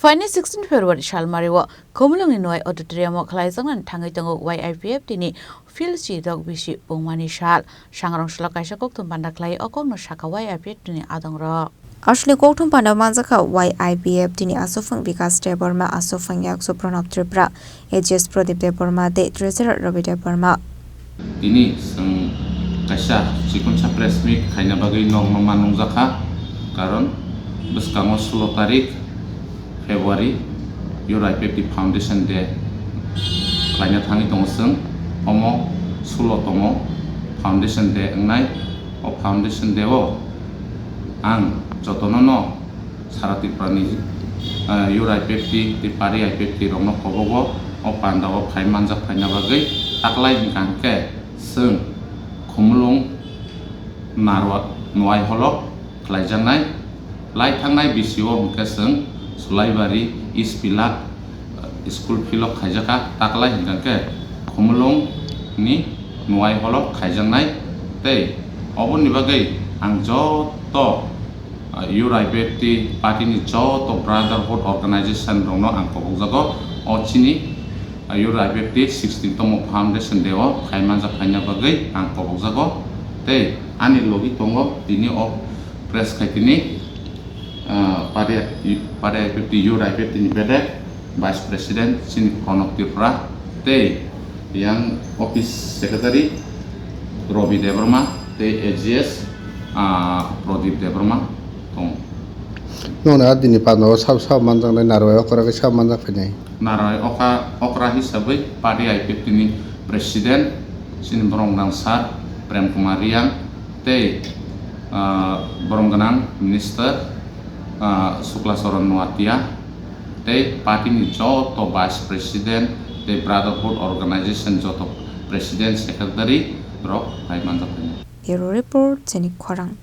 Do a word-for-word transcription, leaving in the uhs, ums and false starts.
Phaini sixteen February salmario Khumulwngni Nuai Auditorium o khlaijaknani thangwi tongo Y I P F T ni Phil Chirok bisi pungmani sal. Sangrong salo kaisa kokthum panda khlai o kokno sakha Y I P F T ni adongrok. Aswkni kokthum panda manjakha Y I P F T ni aswk phang Bikas Debbarma, aswk phang yaksu Pranab Tripura, A G S Pradip Debbarma tei Treasurer Ravi Debbarma. Tini chwng kaisa chikonsa press meet khaina bagwi nokno ma nungjakha, karon bwskango sulo tarik February, Your I P F T Foundation Day khlaina thangwi tongo chwng. Omo sulo tongo Foundation Day wngnai. O Foundation Day o ang jotono no Sara Tripura ni, eh, Your I P F T tei Party I P F T rokno kobogo o panda o phai manjak phaina bagwi taklai hwnkha hwnkhe chwng Khumulwng Narwa Nuai Holo khlaijaknai. Lai thangnai bisio hwnkhe chwng Sulaibari East Pilak, eh, school field o khaijakha, taklai hwnkha khe Khumulwng ni Nuai Holo khaijaknai. Tei oboni bagwi ang joto, eh, Your I P F T party ni joto brotherhood organization rokno ang kobokjago o chini Your I P F T sixteen tongmo Foundation Day o phai manjak phaina bagwi ang kobokjago. Tei ani logi tongo tini o press khai tini, ah, Party, Party I P F T, Your I P F T ni bedek Vice President chini Pranab Tripura tei yang Office Secretary Ravi Debbarma tei A G S, ah, Pradip Debbarma tong. Nokni adini panda o sab sab manjaknai narwai okra khe sab manjak phainai. Narwai okra, okra hisabwi Party I P F T ni President chini borom gwnang Sir Prem Kumar Reang tei, ah, borom gwnang Minister, ah, Sukla Charan Noatia tei party ni joto Vice President tei Brotherhood Organization joto President Secretary rok phai manjak phainai. Bureau Report, Chini Khorang.